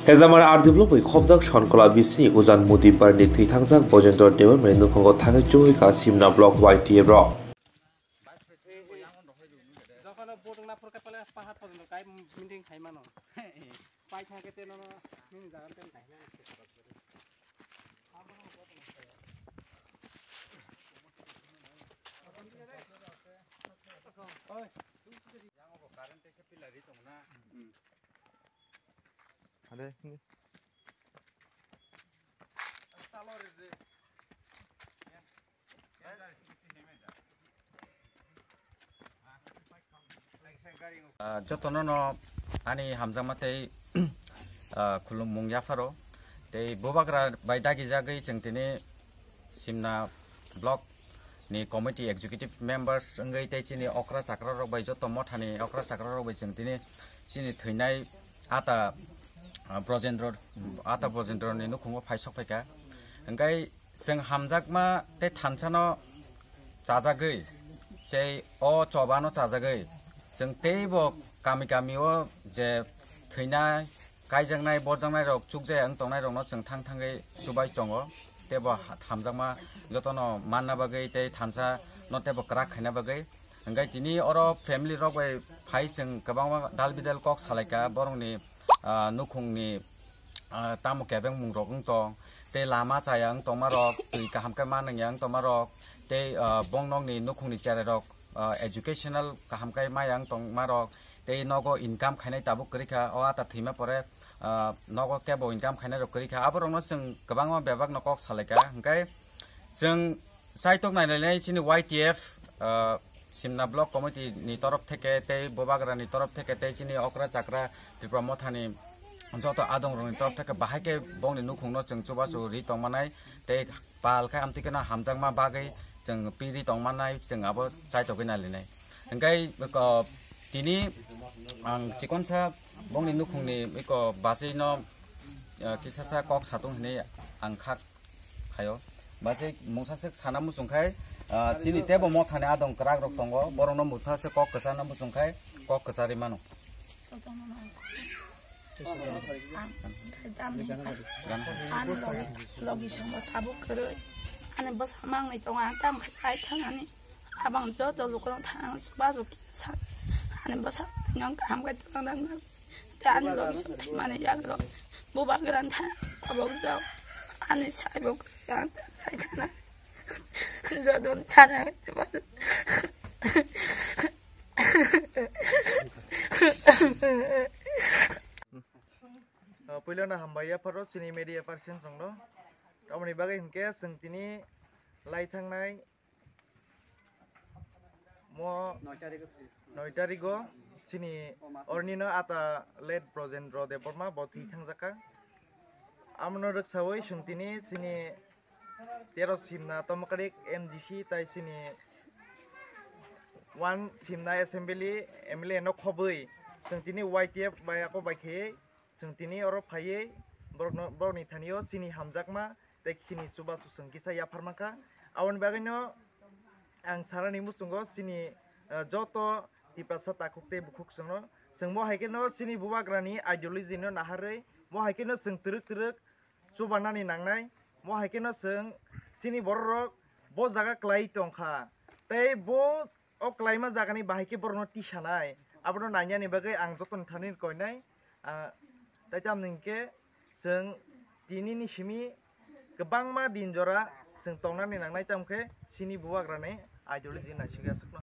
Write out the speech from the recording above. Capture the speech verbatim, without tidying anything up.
Hezamari R D block bai khobjak Sonkola bisni Ujan Mudi barni thwi thangjak Bojendra Debbarmani nukhango thangwi chubui ka Simna block Y T F rok. Ah, jotono no ani hamjakma tei, ah, khulumung yapharo. Tei bubagra bai dagijagwi chwng tini Simna block ni committee executive members wngwi tei chini okra chakra rok bai joto mothani okra chakra rok bai chwng tini chini thwinai ata, ah, Brojendro, ata Brojendro ni nukhungo phai sok phaikha. Hwnkhe chwng hamjakma tei thansa no chajagwi, tei o choba no chajagwi, chwng teibo kami kami o je thwinai, kaijaknai, borjaknai rok, chukjaya wng tongnai rok no chwng thang thangwi chubai tongo. Teibo ha-, hamjakma jotono manna bagwi tei thansa no teibo kwrak khaina bagwi. Hwnkhe tini oro family rok bai phai chwng kwbangma dal bidal kok salaikha borokni, ah, nukhungni, ah, tamo kebengmung rok wng tong, tei lama chaya wng tongma rok, twi kaham khe ma nangya wng tongma rok, tei, ah, bongnokni nukhungni cherai rok, ah, educational kaham khe maya wng tongma rok, tei nogo income khainai tabuk kwrwi kha, o ata thwima pore, ah, nogo kebo income khainai rok kwrwi kha, aborokno chwng kwbangma bebakno kok salaikha. Hwnkhe chwng chaitok nainai chini Y T F, ah, Simna Block Committee ni torof theke tei bubagra ni torof theke tei chini okra chakra Tripura Motha ni joto adong rok ni torof theke bahai khe bongni nukhung no chwng chubachu ri tongmanai tei pal khe amtwi kheno hamjakma bagwi chwng piri tongmanai chwng abo chaitogwi nailinai. Hwnkhe ko tini ang chikonsa bongni nukhungni iko bachwi no, ah, kisasa kok satung hinwi ang kha khaio. Bachwi mungsa se sana muchung khai, ah, chini tebo mothani adong kwrak rok tongo, borokno mutha se kok kwchana muchung khai kok kwcharwi mano. Ani logi, logi songo tabuk kwrwi. Ani bwsa mangni tongo, ang tamo khe chai thangani. Abang joto lukurok thang chubachu kisa sa. Ani bwsa tongthang kaham khe tongthang nang. Tei ani logi song thangmani yagrok. Bubagra thang tabuk jao. Ani saibo kwrwi ang chai thangna. Joto thang chubachu. Ah, puilano hambai yapharo chini media person rokno. Aboni bagwi hinkhe chwng tini lai thangnai mo noi tarigo chini ornino ata late Brojendra Debbarma bo thwi thangjakha. Amono rwksawi chwng tini chini tero Simna Tomokrik M D C tai chini one Simna Assembly M L A no khobwi chwng tini Y T F bai ako bai khe chwng tini oro phaiwi borokno, borokni thani o chini hamjakma tei chini chubachu chwng kisa yaphar mankha. Aboni bagwino ang sarani muchungo chini, ah, joto Tiprasa takhuk tei bukhuk chwngno chwng bo hai kheno chini bubagrani ideology no naharwi bo hai kheno chwng twrwk twrwk chubanani nangnai. Mo hai kheno chwng chini bororok bo jaga kwlai tongkha, tei bo o kwlaima jagani bahai khe borokno tisanai, abono nainani bagwi ang jotono thani koinai. Ah, tei tamni hinkhe chwng tinini simi kwbangma din jora chwng tongnani nangnai, tamo khe chini bubagrani ideology naisingwi aswkno.